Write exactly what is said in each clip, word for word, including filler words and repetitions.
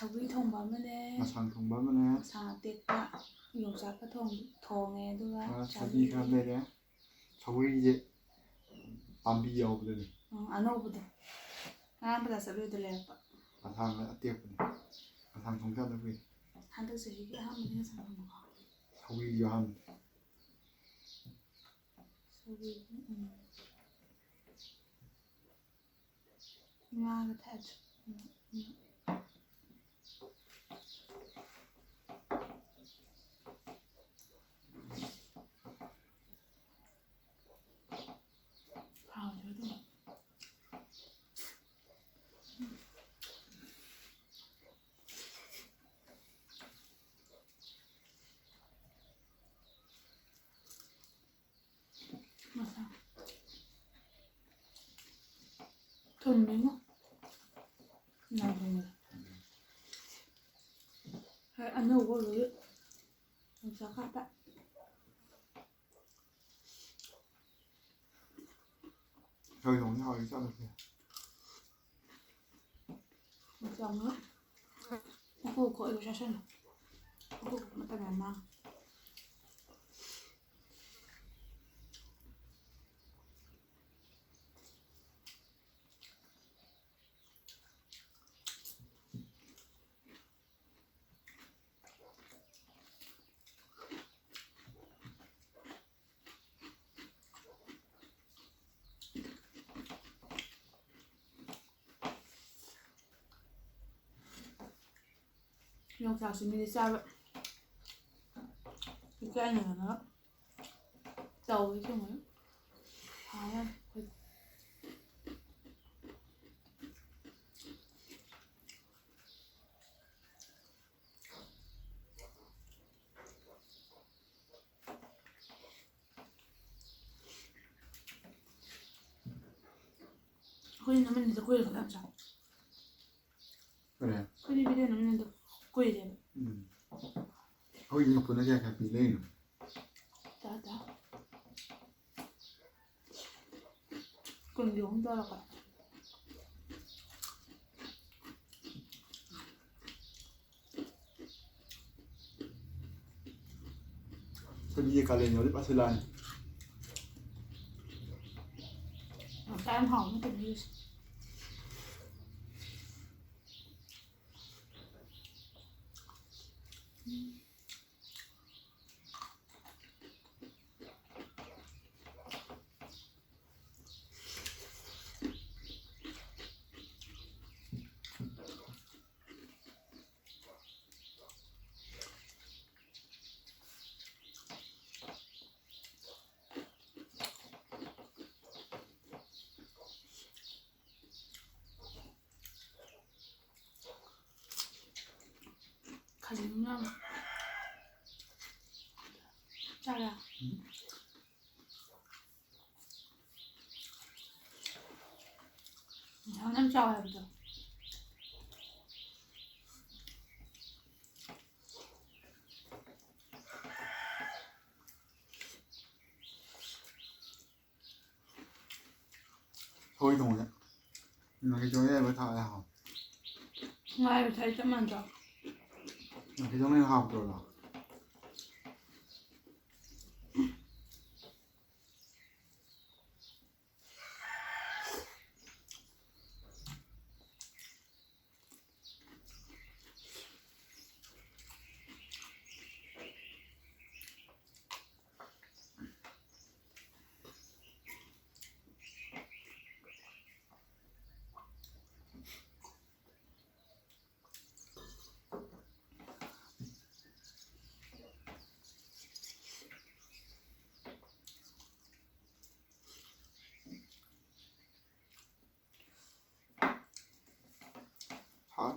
ꯁꯧꯒ꯭ꯔꯤ ꯊꯣꯡꯕ ꯑꯃꯅꯦ꯫ ꯃꯁꯥꯡ ꯊꯣꯡꯕ ꯑꯃꯅꯦ꯫ ꯃꯁꯥꯡ ꯑꯇꯦꯛꯄ ꯌꯣꯡꯆꯥꯛꯀ ꯊꯣꯡ-, ꯊꯣꯡꯉꯦ, ꯑꯗꯨꯒ ꯑ, ꯊꯕꯤ ꯆꯥꯕꯤꯔꯦ꯫ ꯈꯔ ꯂꯩꯔꯦ꯫ ꯁꯧꯒ꯭ꯔꯤꯁꯦ ꯄꯥꯝꯕꯤ ꯌꯥꯎꯕꯗꯨꯅꯤ꯫ ꯎꯝ, ꯑꯅꯧꯕꯗꯣ꯫ ꯉꯔꯥꯡ ꯕꯖꯥꯔ ꯆꯠꯂꯨꯏꯗꯣ ꯂꯩꯔꯛꯄ꯫ ꯃꯁꯥꯡ ꯑꯇꯦꯛꯄꯅꯤ꯫ ꯃꯁꯥꯡ ꯊꯣꯡ ꯆꯥꯗ ꯀꯨꯏꯔꯦ꯫ ꯍꯟꯗꯛ ꯆꯍꯤꯒꯤ ꯑꯍꯥꯟꯕꯅꯤ ꯃꯁꯥꯡ ꯊꯣꯡꯕꯀꯣ꯫ ꯁꯧꯒ꯭ꯔꯤꯁꯨ ꯑꯍꯥꯟꯕꯅꯤ꯫ ꯁꯧꯒ꯭ꯔꯤ, ꯎꯝ꯫ ꯉꯥꯒ ꯊꯥꯛꯑꯁꯨ꯫ ꯎꯝ, ꯎꯝ꯫ ꯍꯥꯎꯋꯦ ꯑꯗꯨꯝ꯫ ꯃꯁꯥ ꯊꯨꯝꯃꯤꯉꯣ꯫ ꯌꯥꯝ ꯊꯨꯝꯃꯦ꯫ ꯍꯣꯏ, ꯑꯅꯧꯕ ꯑꯣꯏꯕꯒꯤ ꯌꯣꯡꯆꯥꯛ ꯍꯥꯞꯄ꯫ ꯊꯔꯣꯏ ꯊꯣꯡꯕꯁꯦ ꯍꯥꯎꯋꯤ, ꯆꯥꯗꯕꯁꯦ꯫ ꯌꯣꯡꯆꯥꯛꯅ ꯃꯀꯨ ꯈꯣꯛꯑꯒ ꯆꯥꯁꯤꯜꯂꯣ꯫ ꯃꯀꯨ ꯈꯣꯛꯄ ꯃꯇꯝ ꯌꯥꯝ ꯃꯥꯡꯉꯦ꯫ ꯌꯣꯡꯆꯥꯛꯁꯤ ꯃꯤꯗꯤ ꯆꯥꯕ ꯏꯀꯥꯏꯅꯗꯅ ꯇꯧꯋꯦ ꯁꯤꯒꯨꯝꯕ꯫ ꯍꯥꯎꯋꯦ ꯌꯥꯝ꯫ ꯑꯩꯈꯣꯏ ꯅꯃꯅꯤꯗ ꯀꯨꯏꯔꯦ ꯈꯔ ꯆꯥ꯫ ꯀꯔꯤ? ꯑꯩꯈꯣꯏꯗꯤ ꯕꯤꯔꯌꯥꯅꯤ ꯅꯃꯅꯤꯗ ꯀꯨꯏꯔꯦꯕ꯫ ꯎꯝ꯫ ꯑꯩꯈꯣꯏ ꯃꯄꯨꯅ ꯀꯌꯥ ꯀꯌꯥ ꯄꯤ ꯂꯩꯔꯤꯅꯣ? ꯇꯔꯥ ꯇꯔꯥ꯫ ꯀꯨꯟꯒꯤ ꯑꯍꯨꯝ ꯇꯧꯔꯛꯄ꯫ ꯊꯕꯤꯁꯦ ꯀꯥꯂꯦꯟ ꯌꯧꯔꯗꯤ ꯄꯥꯁꯤꯜꯂꯛꯑꯅꯤ꯫ ꯌꯣꯡꯆꯥꯛ ꯌꯥꯝ ꯍꯥꯎꯕꯅꯤ ꯊꯕꯤꯁꯦ꯫ ꯈꯖꯤꯡ ꯌꯥꯝ ꯆꯥꯔꯦ꯫ ꯎꯝ꯫ ꯌꯥꯝ ꯌꯥꯝ ꯆꯥꯎꯋꯦ ꯍꯥꯏꯕꯗꯣ꯫ ꯊꯔꯣꯏ ꯊꯣꯡꯕꯁꯦ ꯉꯥꯀꯤ ꯊꯣꯡꯕ ꯌꯥꯏꯕ ꯊꯥꯛꯑꯦ ꯍꯥꯎ꯫ ꯉꯥ ꯌꯥꯏꯕ ꯊꯥꯛꯏ ꯆꯞ ꯃꯥꯟꯅꯗ꯭ꯔꯣ? ꯉꯥꯀꯤ ꯊꯣꯡꯕ ꯍꯦꯟꯅ ꯍꯥꯎꯇ꯭ꯔꯣ? ꯍꯥꯎ꯫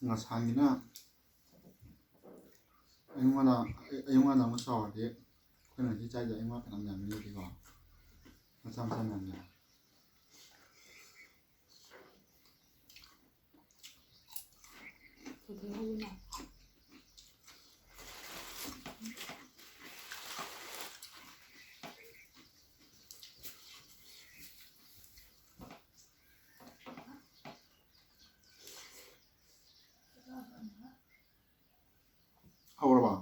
ꯉꯁꯥꯏꯒꯤꯅ ꯑꯌꯨꯛ ꯉꯟꯅ, ꯑꯌꯨꯛ ꯉꯟꯅ ꯑꯃꯨꯛ ꯁꯥꯎꯔꯗꯤ ꯑꯩꯈꯣꯏꯅ ꯉꯁꯤ ꯆꯥꯏꯗꯣ ꯑꯌꯨꯛ ꯉꯟꯅ ꯐꯅꯌꯥꯝ ꯌꯥꯝꯃꯤꯗꯤꯀꯣ꯫ ꯃꯆꯥ ꯃꯆꯥ ꯃꯌꯥꯝ ꯌꯥꯝꯃꯤ꯫ ꯀꯩꯗꯧꯔꯤꯅꯣ? ꯍꯧꯔꯕ?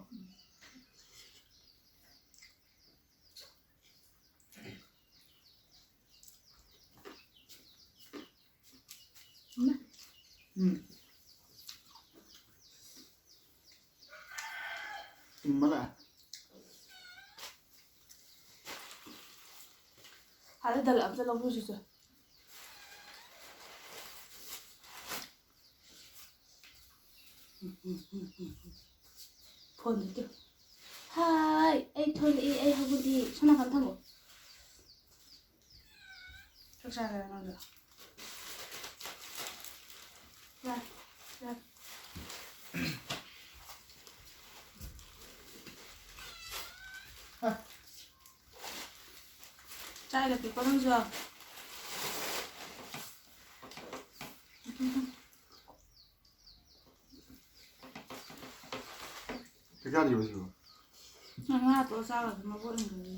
ꯎꯝ꯫ ꯎꯝ꯫ ꯊꯨꯝꯕ ꯂꯥꯛꯑꯦ꯫ ꯑꯥꯗ ꯗꯜ ꯑꯝꯇ ꯂꯧꯔꯨꯁꯤꯁꯦ꯫ ꯐꯣꯟꯗꯨ ꯇꯨ꯫ ꯍꯥꯏ, ꯑꯩ ꯊꯣꯛꯂꯛꯏ, ꯑꯩ ꯍꯧꯒꯠꯂꯤ꯫ ꯁꯣꯝ ꯅꯥꯀꯟ ꯊꯝꯃꯣ꯫ ꯆꯥꯛ ꯆꯥꯔꯦ ꯅꯪꯁꯨ? ꯌꯥꯔꯦ, ꯌꯥꯔꯦ꯫ ꯆꯥꯏ ꯂꯥꯛꯀꯦꯀꯣ ꯅꯪꯁꯨ꯫ ꯆꯥꯛ ꯆꯥꯗ꯭ꯔꯤꯕꯣ ꯁꯤꯕꯣ? ꯅꯪ ꯉꯥ ꯇꯣꯛꯑ ꯆꯥꯒ꯭ꯔꯗꯤ ꯃꯕꯣꯛ ꯏꯟꯒ꯭ꯔꯅꯤ꯫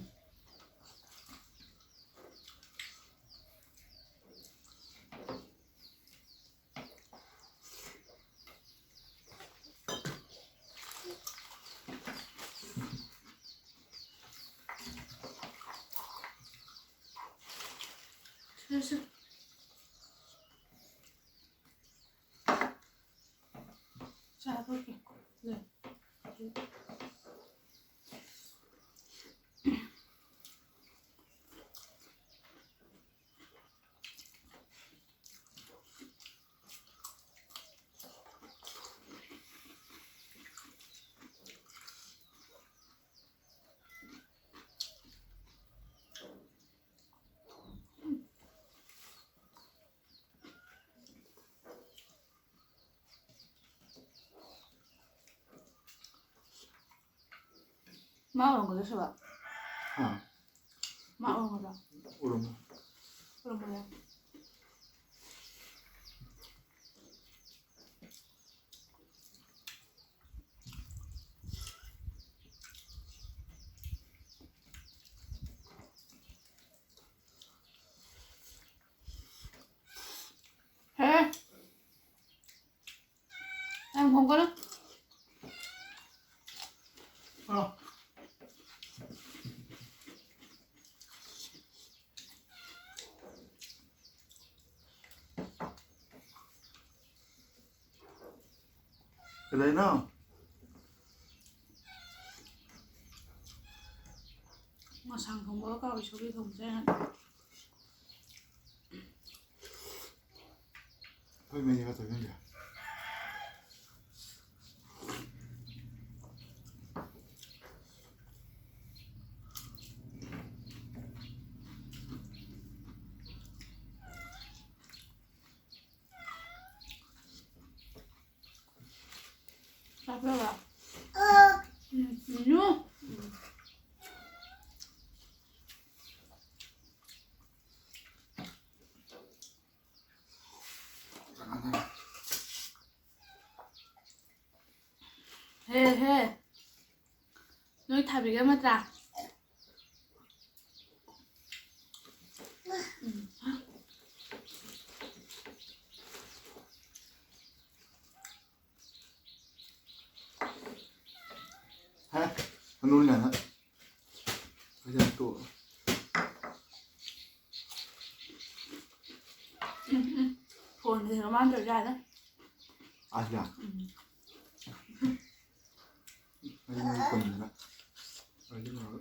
ꯁꯦ, ꯁꯦ꯫ ꯆꯥ ꯊꯛꯀꯦ꯫ ꯂꯩ꯫ ꯃꯥ ꯎꯔꯝꯒꯗ꯭ꯔꯣ ꯁꯤꯕꯣ? ꯍꯥ? ꯃꯥ ꯎꯔꯝꯒꯗ꯭ꯔꯣ? ꯎꯔꯝꯃꯣ꯫ ꯎꯔꯝꯃꯣꯏꯌꯦ꯫ ꯍꯦ꯫ ꯌꯥꯝ ꯈꯣꯡꯒꯠꯂꯨ꯫ ꯑꯥ꯫ ꯀꯩꯗꯧꯔꯤꯅꯣ? ꯉꯁꯥꯡ ꯊꯣꯡꯕꯒ ꯀꯥꯎꯏ, ꯁꯧꯒ꯭ꯔꯤ ꯊꯣꯡꯕ ꯆꯥꯏ ꯍꯥꯏꯅ꯫ ꯑꯩꯈꯣꯏ ꯃꯩꯁꯦ ꯈꯔ ꯇꯣꯏꯍꯟꯒꯦ꯫ ꯆꯥꯕ꯭ꯔꯕ? ꯎꯝ, ꯎꯝ, ꯎꯝ꯫ ꯍꯦ, ꯍꯦ꯫ ꯅꯣꯏ ꯊꯥꯕꯤꯒ ꯅꯠꯇ꯭ꯔꯥ? ꯎꯝ꯫ ꯍꯦ, ꯍꯅꯨꯅ ꯍꯦ꯫ ꯑꯩꯁꯦ ꯇꯣꯛꯑꯣ꯫ ꯎꯝ, ꯎꯝ꯫ ꯐꯣꯟꯁꯦ ꯃꯃꯥꯡ ꯇꯧꯔꯤꯀꯥꯟꯗ꯫ ꯑꯁꯤꯗ꯫ ꯎꯝ꯫ ꯑꯩ ꯃꯣꯏ ꯀꯨꯟꯗꯅ꯫ ꯑꯩꯗꯤ ꯂꯣꯏꯔꯦ꯫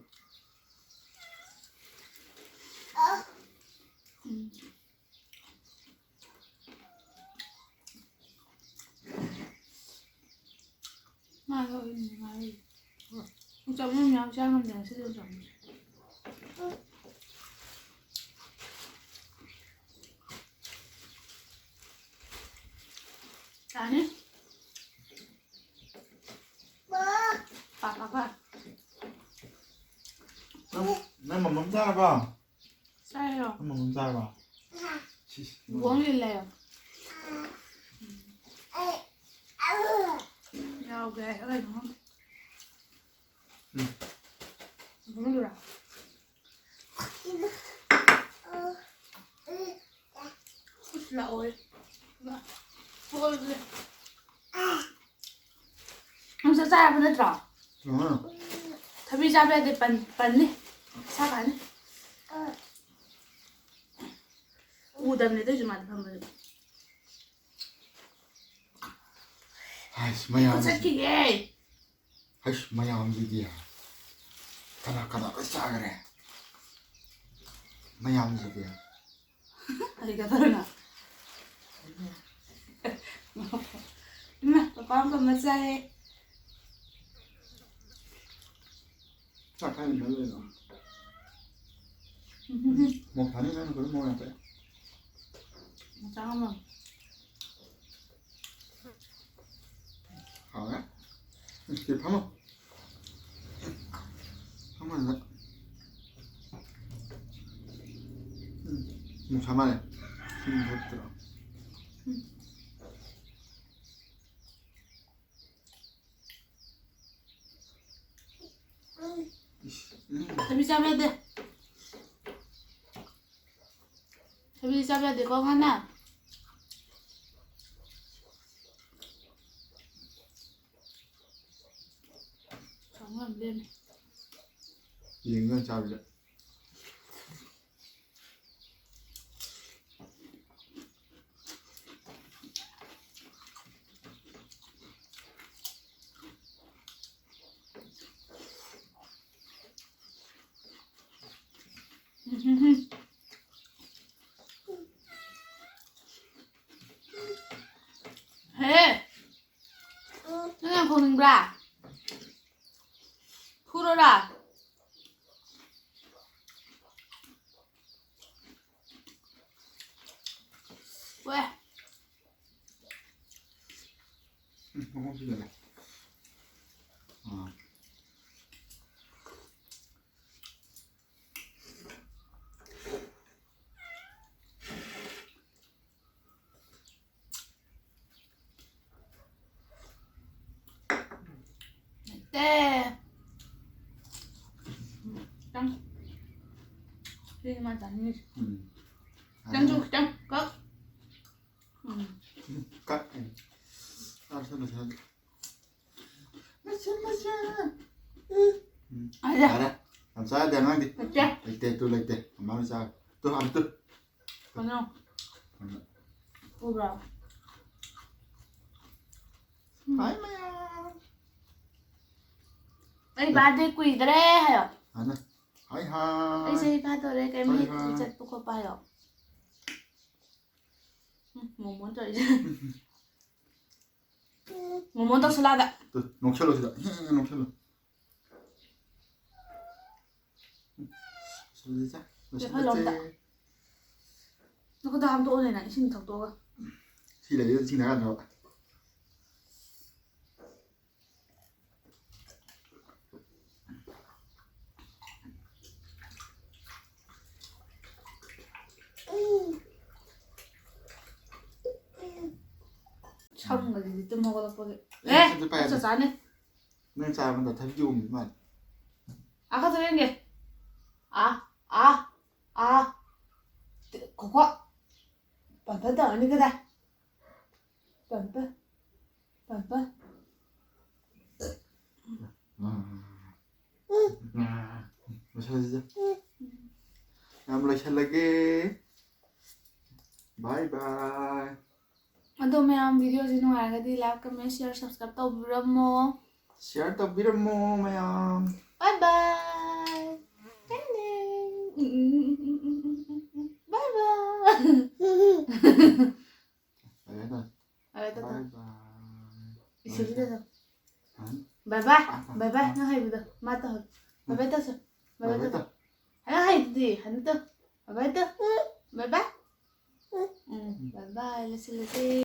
ꯎꯝ꯫ ꯃꯥꯒ ꯑꯣꯏꯅ ꯉꯥꯏꯔꯤ꯫ ꯌꯣꯡꯆꯥꯛ ꯃꯔꯨ ꯃꯌꯥꯝ ꯆꯥ ꯉꯝꯗꯦ ꯉꯁꯤꯗꯤ ꯌꯣꯡꯆꯥꯛ ꯃꯔꯨ꯫ ꯇꯥꯅꯤ꯫ ꯄꯥ, ꯄꯥ, ꯄꯥ꯫ ꯆꯥꯔꯕꯣ? ꯆꯥꯏꯔꯣ? ꯑꯃꯃꯝ ꯆꯥꯔꯕꯣ? ꯁꯤꯁ꯫ ꯕꯣꯡ ꯏꯜꯂꯦ꯫ ꯌꯥꯎꯒꯦ ꯍꯥꯏꯔ ꯀꯩꯅꯣ ꯈꯪꯗꯦ꯫ ꯎꯝ꯫ ꯕꯣꯡꯗꯨꯔꯥ? ꯏꯁ, ꯂꯥꯛꯑꯣꯏ꯫ ꯂꯥꯛ-, ꯍꯣꯏ꯫ ꯅꯪ ꯆꯥꯛ ꯆꯥꯔꯕ ꯅꯠꯇ꯭ꯔꯣ? ꯎꯝ꯫ ꯊꯕꯤ ꯆꯥꯕ ꯌꯥꯗꯦ, ꯄꯟ-, ꯄꯟꯅꯤ꯫ ꯁꯥ ꯀꯥꯅꯤ꯫ ꯎꯗꯕꯅꯦ ꯑꯗꯨꯏꯁꯨ ꯃꯥꯗꯤ ꯐꯝꯕꯗꯨ꯫ ꯍꯥꯏꯁ, ꯃꯌꯥꯝꯁꯤꯗꯤ꯫ ꯆꯠꯈꯤꯒꯦ꯫ ꯍꯩꯁ, ꯃꯌꯥꯝꯁꯤꯗꯤ꯫ ꯀꯅꯥ ꯀꯅꯥ ꯂꯣꯏ ꯆꯥꯈ꯭ꯔꯦ? ꯃꯌꯥꯝꯁꯤꯗꯤ꯫ ꯍꯩꯒꯗꯧꯔꯅ꯫ ꯏꯃꯥ, ꯄꯄꯥ ꯑꯃ ꯀꯝꯅ ꯆꯥꯏꯌꯦ꯫ ꯆꯥꯛ ꯈꯔ ꯏꯟꯅ ꯂꯩꯔꯣ꯫ ꯎꯝ꯫ ꯃꯣꯔꯣꯛ ꯁꯥꯅꯤ ꯅꯪ ꯀꯔꯤ ꯃꯣꯔꯣꯛ ꯌꯥꯝ ꯆꯥꯏ? ꯃꯆꯥ ꯑꯃ꯫ ꯍꯥꯎꯔꯦ꯫ ꯎꯝ, ꯁꯤ ꯐꯝꯃꯣ꯫ ꯐꯝꯃꯣ ꯁꯤꯗ꯫ ꯎꯝ, ꯅꯨꯡꯁꯥ ꯃꯥꯜꯂꯦ꯫ ꯁꯤ ꯃꯨꯊꯠꯇ꯭ꯔꯣ? ꯎꯝ꯫ ꯏꯁ, ꯎꯝ꯫ ꯊꯕꯤ ꯆꯥꯕ ꯌꯥꯗꯦ꯫ ꯊꯕꯤ ꯆꯥꯕ ꯌꯥꯗꯦꯀꯣ, ꯉꯥꯅ꯫ ꯆꯥꯎ ꯌꯥꯝ ꯂꯦꯝꯃꯦ꯫ ꯌꯦꯡꯉꯒ ꯆꯥꯕꯤꯗ꯫ ꯎꯝ, ꯍꯨꯝ, ꯍꯨꯝ꯫ ꯍꯦ! ꯅꯪ ꯌꯥꯝ ꯈꯣꯡꯅꯤꯡꯕ꯭ꯔꯥ? ꯐꯨꯔꯣꯔꯥ? ꯋꯦ꯫ ꯎꯝ, ꯃꯈꯣꯡ ꯁꯤꯗꯅꯦ꯫ ꯑꯥ꯫ ꯇꯦ꯫ ꯈꯤꯇꯪ꯫ ꯁꯤꯅꯤ ꯃꯥ ꯆꯥꯅꯤꯡꯉꯤꯁꯦ꯫ ꯎꯝ꯫ ꯈꯤꯇꯪꯁꯨ ꯈꯤꯇꯪ ꯀꯛ꯫ ꯎꯝ꯫ ꯎꯝ, ꯀꯛ꯫ ꯎꯝ꯫ ꯆꯥꯔꯁꯦ, ꯂꯣꯏꯁꯤꯜꯂꯁꯦ꯫ ꯂꯣꯏꯁꯤꯜꯂꯁꯦ꯫ ꯎꯝ꯫ ꯑꯗ꯫ ꯌꯥꯔꯦ꯫ ꯌꯥꯝ ꯆꯥ ꯌꯥꯗꯦ ꯑꯉꯥꯡꯗꯤ꯫ ꯂꯩꯇꯦ꯫ ꯂꯩꯇꯦ, ꯇꯨ ꯂꯩꯇꯦ꯫ ꯃꯃꯥꯅ ꯆꯥ꯫ ꯇꯨ ꯍꯥꯟꯅ ꯇꯨ꯫ ꯀꯩꯅꯣ? ꯍꯥꯟꯅ꯫ ꯎꯕ꯭ꯔꯣ? ꯎꯝ꯫ ꯍꯥꯏ ꯃꯌꯥꯝ꯫ ꯑꯩ ꯕꯥꯔꯗꯦ ꯀꯨꯏꯗ꯭ꯔꯦ ꯍꯥꯏꯌꯣ꯫ ꯍꯥꯟꯅ꯫ ꯍꯥꯏ ꯍꯥꯏ꯫ ꯑꯩ ꯆꯍꯤ ꯐꯥꯗꯣꯔꯦ, ꯀꯩꯝ ꯍꯥꯏ ꯂꯩꯇ꯭ꯔꯤ, ꯍꯥꯏ꯫ ꯆꯠꯄ ꯈꯣꯠꯄ ꯍꯥꯏꯌꯣ꯫ ꯎꯝ, ꯃꯣꯃꯣꯟ ꯇꯧꯔꯤꯁꯦ꯫ ꯃꯣꯃꯣꯟ ꯇꯧꯁꯜꯂꯛꯑꯗ꯫ ꯇꯨ, ꯅꯣꯛꯁꯜꯂꯣ ꯁꯤꯗ꯫ ꯍꯦ, ꯍꯦ, ꯅꯣꯛꯁꯜꯂꯣ꯫ ꯂꯣꯏꯁꯤꯜꯂꯁꯦ꯫ ꯂꯣꯏꯁꯤꯜꯂꯁꯦ꯫ ꯅꯈꯨꯠꯇꯣ ꯍꯥꯝꯗꯣꯛꯑꯣꯅꯦ ꯅꯪ, ꯏꯁꯤꯡ ꯊꯛꯇꯣꯛꯑꯒ꯫ ꯁꯤ ꯂꯩꯔꯦ, ꯏꯁꯤꯡ ꯊꯛꯀꯥꯟꯗ꯫ ꯁꯝꯒꯁꯤꯗꯤ ꯇꯨꯝ ꯍꯧꯒꯠꯂꯛꯄꯒꯤ꯫ ꯑꯦ, ꯑꯦ, ꯑꯗꯨ ꯄꯥꯏ ꯌꯥꯗꯦ꯫ ꯆꯥꯅꯤ꯫ ꯅꯪ ꯆꯥꯕꯗ ꯊꯕꯤꯗꯤ ꯑꯣꯝꯃꯤ ꯃꯥꯜꯂꯦ꯫ ꯑꯥ, ꯈꯛꯇ ꯌꯦꯡꯒꯦ꯫ ꯑꯥ, ꯑꯥ, ꯑꯥ꯫ ꯈꯣꯀꯣ꯫ ꯄꯝꯄ ꯇꯧꯔꯅꯤ ꯀꯗꯥꯏ? ꯄꯝꯄ꯫ ꯄꯝꯄ꯫ ꯂꯣꯏꯁꯜꯂꯁꯤꯗ꯫ ꯌꯥꯝ ꯂꯣꯏꯁꯜꯂꯒꯦ꯫ Bye bye꯫ ꯑꯗꯣ ꯃꯌꯥꯝ, video ꯁꯤ ꯅꯨꯡꯉꯥꯏꯔꯒꯗꯤ like, comment, share, subscribe ꯇꯧꯕꯤꯔꯝꯃꯣ꯫ Share ꯇꯧꯕꯤꯔꯝꯃꯣ ꯃꯌꯥꯝ꯫ Bye bye꯫ Bye bye꯫ ꯂꯣꯏꯔꯦ, ꯂꯣꯏꯔꯦ꯫ ꯂꯣꯏꯔꯦ, ꯇꯥꯇꯥ꯫ Bye bye꯫ ꯏꯁꯤꯜꯂꯤꯗ ꯑꯗꯨꯝ꯫ ꯍꯥ? Bye bye꯫ ꯑꯥ, ꯑꯥ, bye bye꯫ ꯑꯥ꯫ ꯅꯪ ꯍꯩꯕꯗꯣ ꯃꯥ ꯇꯧꯍꯜꯂꯨ꯫ Bye bye ꯇꯧꯁꯦ꯫ Bye bye bye bye ꯇꯧ꯫ ꯇꯧ꯫ ꯍꯥꯏ ꯍꯩꯗꯨꯗꯤ꯫ ꯍꯟꯗ ꯇꯧ꯫ Bye bye ꯇꯧ꯫ Bye bye꯫ ꯎꯝ, bye bye꯫ ꯂꯣꯏꯁꯤꯜꯂꯁꯤ꯫